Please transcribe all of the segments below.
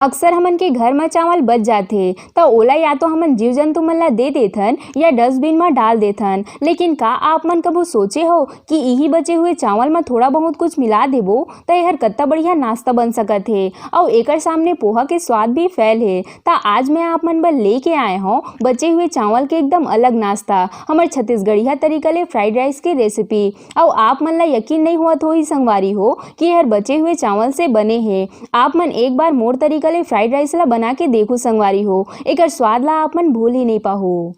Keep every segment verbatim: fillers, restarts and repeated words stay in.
अक्सर हमन के घर म चावल बच जाथे, त ओला या तो हमन जीव जंतु मन ला दे देथन या डस्टबिन म डाल देथन। लेकिन का आप मन कभू सोचे हो कि इही बचे हुए चावल म थोड़ा बहुत कुछ मिला देबो, त एहर कत्ता बढ़िया नाश्ता बन सकत हे। अउ एकर सामने पोहा के स्वाद भी फैल हे। त आज मैं आप मन बर लेके आए हौं बचे हुए चावल के एकदम अलग नाश्ता, हमर छत्तीसगढ़िया तरीका ले फ्राइड राइस के रेसिपी। अउ आप मन ला यकीन नहीं होत होही संगवारी हो कि एहर बचे हुए चावल से बने हे। आप मन एक बार मोर तरीका ले फ्राइड राइस ला बना के देखू संगवारी हो, एकर स्वाद ला आप मन भूल ही नहीं पाहू।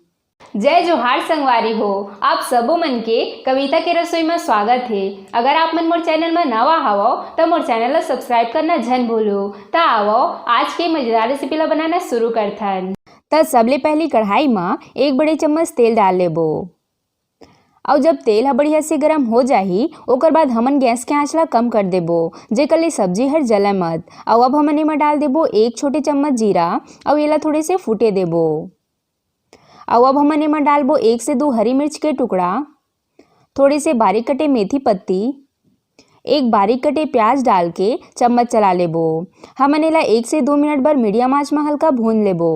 जय जोहार संगवारी हो, आप सबो मन के कविता के रसोई में स्वागत हे। अगर आप मन मोर चैनल में नवा हवव, त मोर चैनल ला सब्सक्राइब करना झन भूलू। त आवव, आज के मजेदार रेसिपी ला बनाना शुरू करथन। त सबले पहली कढ़ाई में एक बड़े चम्मच तेल डाल लेबो। अउ जब तेल ह बढ़िया से गरम हो जाही, ओकर बाद हमन गैस के आंच ला कम कर देबो, जेकर ले सब्जी हर जले मत। अउ अब हमन एमा डाल देबो एक छोटे चम्मच जीरा, अउ एला थोड़े से फूटे देबो। अउ अब हमन एमा डालबो एक से दो हरी मिर्च के टुकड़ा, थोड़े से बारीक कटे मेथी पत्ती, एक बारीक कटे प्याज डाल के चम्मच चला लेबो। हमन एला एक से दो मिनट बर मीडियम आंच म हल्का भून लेबो।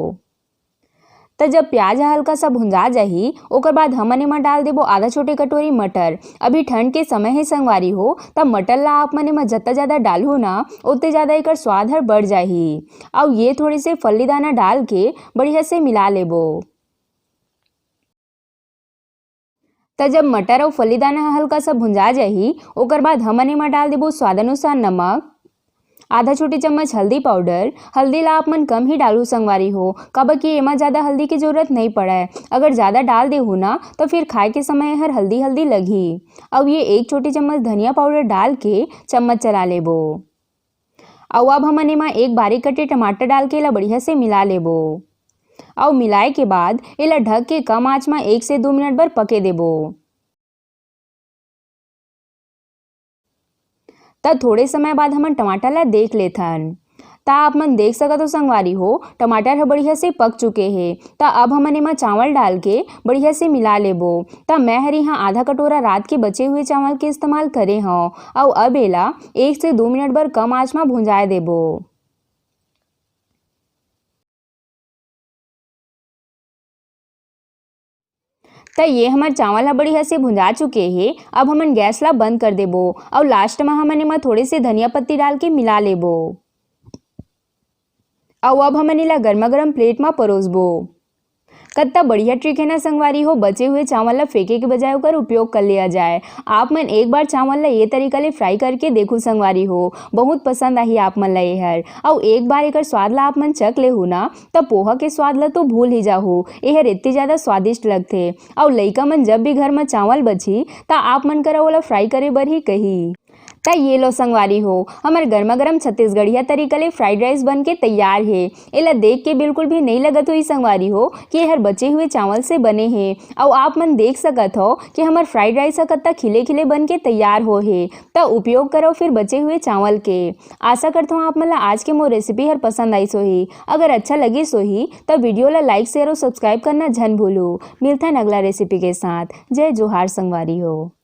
त जब प्याज ह हल्का सा भुंजा जाही, ओकर बाद हमन एमा डाल देबो आधा छोटे कटोरी मटर। अभी ठंड के समय हे संगवारी हो, त मटर ला आप मन एमा जत्ता ज्यादा डालहू ना, ओते ज्यादा एकर स्वाद हर बढ़ जाही। अउ ये थोड़े से फल्ली दाना डाल के बढ़िया से मिला लेबो। त जब मटर अउ फल्ली दाना ह हल्का सा भुंजा जाही, ओकर बाद हमन एमा डाल देबो स्वाद अनुसार नमक, आधा छोटे चम्मच हल्दी पाउडर। हल्दी ला आप मन कम ही डालहू संगवारी हो, काबर कि एमा ज्यादा हल्दी के जरूरत नहीं पड़े। अगर ज्यादा डाल देहू ना, त फिर खाए के समय हर हल्दी हल्दी लगही। अउ ये एक छोटे चम्मच धनिया पाउडर डाल के चम्मच चला लेबो। अउ अब हमन एमा एक बारीक कटे टमाटर डाल के एला बढ़िया से मिला लेबो। अउ मिलाए के बाद एला ढक के कम आंच म एक से दो मिनट बर पके देबो। त थोड़े समय बाद हमन टमाटर ला देख लेथन। त आप मन देख सकत हो संगवारी हो, टमाटर ह बढ़िया से पक चुके हे। त अब हमन एमा चावल डाल के बढ़िया से मिला लेबो। त मैं हर इहाँ आधा कटोरा रात के बचे हुए चावल के इस्तेमाल करे हव। अउ अब एला एक से दो मिनट बर कम आंच म भुंजाए देबो। त ये हमर चावल ह बढ़िया से भुंजा चुके हे। अब हमन गैस ला बंद कर देबो अउ लास्ट म हमन एमा थोड़े से धनिया पत्ती डाल के मिला लेबो। अउ अब हमन एला गरमा गरम प्लेट म परोसबो। कत्ता बढ़िया ट्रिक हे ना संगवारी हो, बचे हुए चावल ला फेंके के बजाय ओकर उपयोग कर लिया जाए। आप मन एक बार चावल ला ये तरीका ले फ्राई करके देखू संगवारी हो, बहुत पसंद आही आप मन ला एहर। अउ एक बार एकर स्वाद ला आप मन चख लेहू ना, त पोहा के स्वाद ला तो भूल ही जाहू। एहर इतनी ज्यादा स्वादिष्ट लगथे। अउ लइका मन जब भी घर म चावल बचही, त आप मन करा ओला फ्राई करे बर ही कही। त ये लो संगवारी हो, हमर गरमा गरम छत्तीसगढ़िया तरीका ले फ्राइड राइस बन के तैयार हे। एला देख के बिल्कुल भी नहीं लगत होही संगवारी हो कि एहर बचे हुए चावल से बने हे। अउ आप मन देख सकत हो कि हमर फ्राइड राइस ह कत्ता खिले खिले बन के तैयार हो हे। त उपयोग करो फिर बचे हुए चावल के। आशा करत हूँ आप मन ला आज के मोर रेसिपी हर पसंद आइस होही। अगर अच्छा लगिस होही त वीडियो ला लाइक, शेयर अउ सब्सक्राइब करना झन भूलू। मिलथन अगला रेसिपी के साथ। जय जोहार संगवारी हो।